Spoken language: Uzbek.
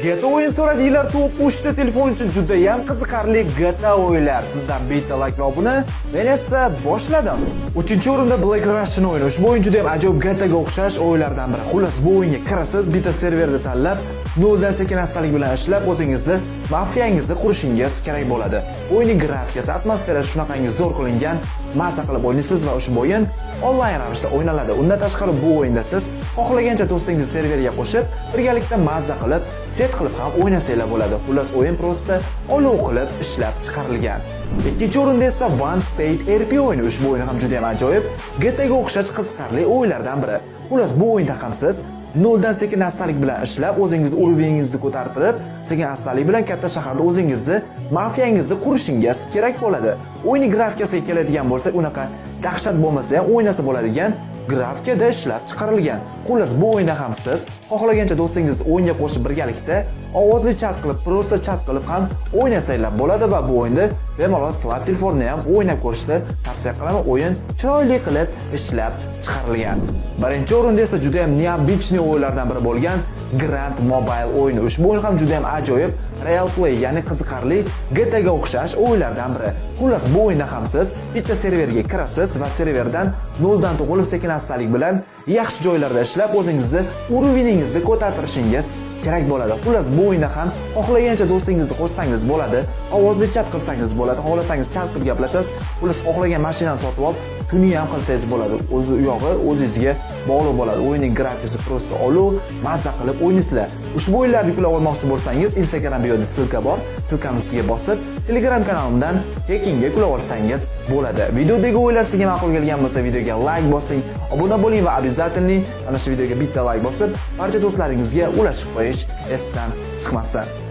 GTA o'yin so'radinglar, top 3 ta telefon uchun juda ham qiziqarli GTA o'yinlar. Sizdan bitta like va obuna. Men esa boshladim. 3-o'rinda Black Russian o'yini. Ushbu o'yin juda ham ajoyib GTAga o'xshash o'yinlardan biri. Xullas, bu o'yinga kirasiz, bitta serverda tanlab, noldan sekin astalik bilan ishlab, o'zingizni mafiyangizni qurishingiz kerak bo'ladi. O'yinning grafikasi, atmosferasi shunaqangi zo'r qilingan, maza qilib o'ynaysiz va ushbu o'yin onlayn ravishda o'ynaladi. Undan tashqari, bu o'yinda siz xohlagancha do'stingizni serverga qo'shib, birgalikda mazza qilib, set qilib ham o'ynasanglar bo'ladi. Xullas, o'yin просто olov qilib ishlab chiqarilgan. Ikkinchi o'rinda esa One State RP o'yini. Ushbu o'yin ham juda ham ajoyib, GTAga o'xshash qiziqarli o'yinlardan biri. Xullas, bu o'yinda ham siz noldan sekin astalik bilan ishlab, o'zingizni уровень ingizni ko'tartirib, sekin astalik bilan katta shaharda o'zingizni mafiyangizni qurishingiz kerak bo'ladi. O'yinning grafikasiga keladigan bo'lsak, unaqa dahshat bo'lmasa ham, o'ynasa bo'ladigan grafikada ishlab chiqarilgan. Xullas, bu o'yinda ham siz xohlagancha do'stingizni o'yinga qo'shib, birgalikda ovozli chat qilib, просто chat qilib ham o'ynasanglar bo'ladi va bu o'yinni bemalol слаб telefonda ham o'ynab ko'rishni tavsiya qilaman. O'yin chiroyli qilib ishlab chiqarilgan. Birinchi o'rinda esa juda ham необычный o'yinlardan biri bo'lgan Grand Mobile o'yini. Ushbu o'yin ham juda ham ajoyib real play, ya'ni qiziqarli GTAga o'xshash o'yinlardan biri. Xullas, bu o'yinda ham siz bitta serverga kirasiz va serverdan noldan tug'ilib, sekin astalik bilan yaxshi joylarda ishlab, o'zingizni уровень ingizni ko'tartirishingiz kerak bo'ladi. Xullas, bu o'yinda ham xohlagancha do'stingizni qo'shsangiz bo'ladi, ovozli chat qilsangiz bo'ladi, xohlasangiz chat qilib gaplashasiz. Xullas, xohlagan mashinani sotib olib, tuni ham qilsangiz bo'ladi. O'zi u yog'i o'zingizga bog'liq bo'ladi. O'yinning grafikasi просто olov, mazza qilib o'ynaysizlar. Ushbu o'yinlarni yuklab olmoqchi bo'lsangiz, Instagram bioda ссылка bor. Ссылка ni ustiga bosib, Telegram kanalimdan tekinga yuklab olsangiz bo'ladi. Videodagi o'yinlar sizga ma'qul kelgan bo'lsa, videoga like bosing, obuna bo'ling va обязательно mana shu videoga bitta like bosib, barcha do'stlaringizga ulashib qo'yish esdan chiqmasin.